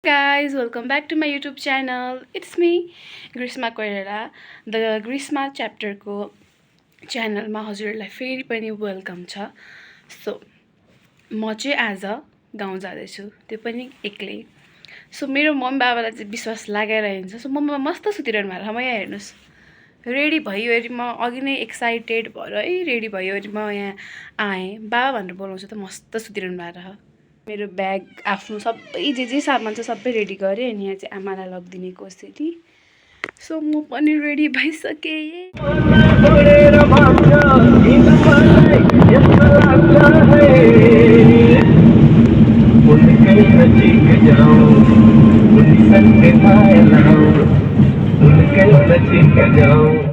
Guys, welcome back to my YouTube channel. It's me, Grishma Koirala. The Grishma chapter ko channel ma हजुरहरुलाई फेरि पनि welcome छ. So म चाहिँ आज गाउँ जाँदैछु, त्यो पनि एक्लै. सो मेरो मम्मी बाबालाई चाहिँ विश्वास लागेर हिँड्छ. सो मम्मी मस्त सुतिरहनु भएको छ. म यहाँ हेर्नुस्, रेडी भयो अरे. म अघि नै एक्साइटेड भएर रेडी भयो अरे म यहाँ आएँ. बाबा भनेर बोलाउँछु त मस्त सुतिरहनु भएको छ. मेरो ब्याग आफ्नो सबै जे सामान छ सबै रेडी गरेँ. अनि यहाँ चाहिँ आमालाई लगिदिने कसरी. सो म पनि रेडी भइसकेँ.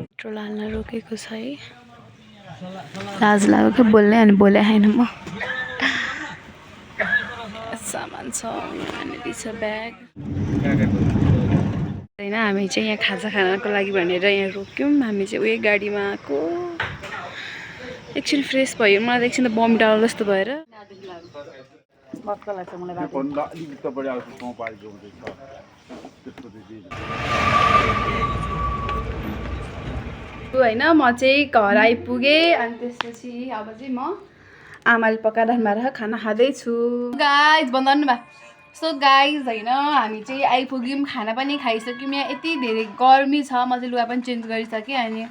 पेट्रोल हाल्न रोकेको छ है. लाज लाग्यो क्या बोल्ने, अनि बोले होइन म. सामान छ यहाँनिर छ ब्याग होइन. हामी चाहिँ यहाँ खाजा खानको लागि भनेर यहाँ रोक्यौँ. हामी चाहिँ उयो गाडीमा आएको. एकछिन फ्रेस भयो. मलाई त एकछिन त बमिट आउनु जस्तो भएर होइन. म चाहिँ घर आइपुगेँ. अनि त्यसपछि अब चाहिँ म आमाले पकाइराख्नु भएको खाना खाँदैछु. गाइज भन्नु भा. सो गाइज होइन, हामी चाहिँ आइपुग्यौँ, खाना पनि खाइसक्यौँ. यहाँ यति धेरै गर्मी छ. म चाहिँ लुगा पनि चेन्ज गरिसकेँ. अनि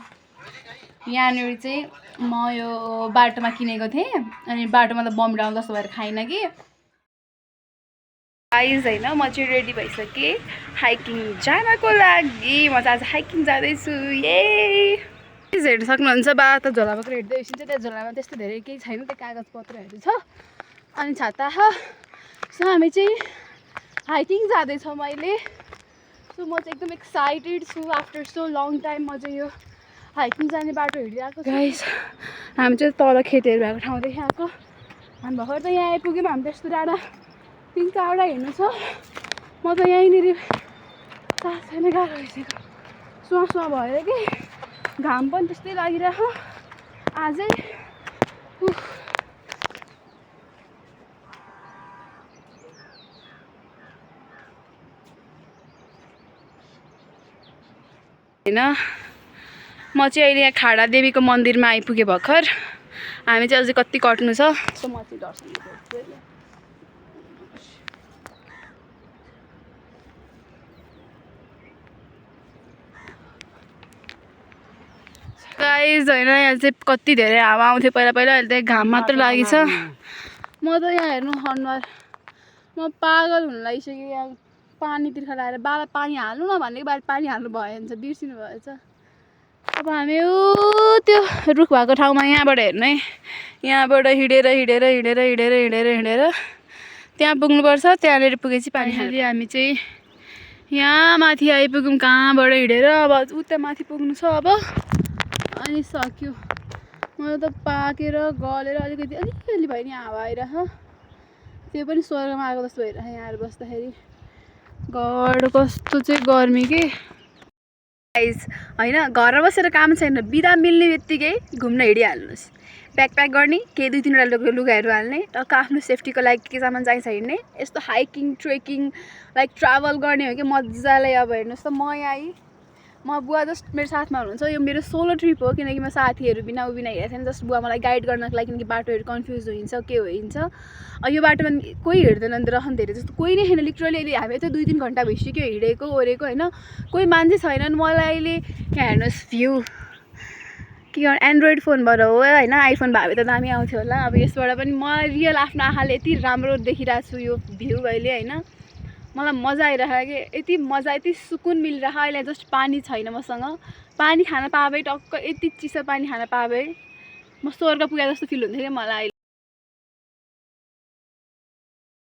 यहाँनिर चाहिँ म यो बाटोमा किनेको थिएँ. अनि बाटोमा त बमिट आउनु जस्तो भएर खाइनँ कि. गाइज होइन, म चाहिँ रेडी भइसकेँ हाइकिङ जानको लागि. म चाहिँ आज हाइकिङ जाँदैछु. हेर्नु सक्नुहुन्छ बा त झोला पत्र हेर्दै एकछिन चाहिँ. त्यो झोलामा त्यस्तो धेरै केही छैन, त्यो कागजपत्रहरू छ अनि छाता. सो हामी चाहिँ हाइकिङ जाँदैछौँ अहिले. सो म चाहिँ एकदम एक्साइटेड छु. आफ्टर सो लङ टाइम म चाहिँ यो हाइकिङ जाने बाटो हिँडिरहेको छु. गाइस हामी चाहिँ तल खेतहरू भएको ठाउँदेखि आएको. हामी भर्खर त यहाँ आइपुग्यौँ. हामी त्यस्तो टाढा 3-4वटा हिँड्नु छ. म त यहीँनिर सास छैन, गाह्रो भइसक्यो. सुहाँ भएर कि घाम पनि त्यस्तै लागिरहेको आजै. होइन, म चाहिँ अहिले यहाँ खाडा देवीको मन्दिरमा आइपुगेँ भर्खर. हामी चाहिँ अझै कति कट्नु छ. सो म चाहिँ दर्शन गर्छु. गाइज होइन, यहाँ चाहिँ कति धेरै हावा आउँथ्यो पहिला अहिले त घाम मात्र लागेछ. म त यहाँ हेर्नु अनुहार म पागल हुन लागिसक्यो. यहाँ पानी तिर्खा लगाएर बाला पानी हाल्नु न भनेको बाहिर पानी हाल्नु भयो भने चाहिँ बिर्सिनु भएछ. अब हामी त्यो रुख भएको ठाउँमा यहाँबाट हेर्नु है. यहाँबाट हिँडेर त्यहाँ पुग्नुपर्छ. त्यहाँनिर पुगेपछि पानी हाल्यो. हामी चाहिँ यहाँ माथि आइपुग्यौँ. कहाँबाट हिँडेर अब उता माथि पुग्नु छ. अब अनि सक्यो. मलाई त पाकेर गलेर अलिकति भयो नि हावा आइरह. त्यो पनि स्वर्गमा आएको जस्तो भइरह. यहाँ आएर बस्दाखेरि गड कस्तो चाहिँ गर्मी के. गाइस होइन, घरमा बसेर काम छैन. बिदा मिल्ने बित्तिकै घुम्न हिँडिहाल्नुहोस्. प्याक गर्ने, केही 2-3वटा लुगाहरू हाल्ने, टक्क आफ्नो सेफ्टीको लागि के सामान चाहिन्छ हिँड्ने. यस्तो हाइकिङ ट्रेकिङ लाइक ट्राभल गर्ने हो कि मजाले. अब हेर्नुहोस् त म यहाँ म बुवा जस्ट मेरो साथमा हुनुहुन्छ. यो मेरो सोलो ट्रिप हो किनकि म साथीहरू बिना हिँडेको छैन. जस्ट बुवा मलाई गाइड गर्नको लागि, किनकि बाटोहरू कन्फ्युज हुन्छ के हुन्छ. यो बाटोमा कोही हिँड्दैन नि त. रहन धेरै जस्तो कोही नै छैन. लिटरली अहिले हामी त 2-3 घन्टा भइसक्यो हिँडेको ओरेको होइन. कोही मान्छे छैनन्. मलाई अहिले यहाँ हेर्नुहोस् भ्यू के गर्नु. एन्ड्रोइड फोनबाट हो होइन. आइफोन भए त दामी आउँथ्यो होला. अब यसबाट पनि म रियल आफ्नो आँखाले यति राम्रो देखिरहेको छु यो भ्यू अहिले होइन. मलाई मजा आइरहेको कि. यति मजा, यति सुकुन मिलिरहेको. अहिले जस्ट पानी छैन मसँग. पानी खान पाए टक्क यति चिसो पानी खान पाए म स्वर्ग पुगे जस्तो फिल हुन्थ्यो क्या मलाई.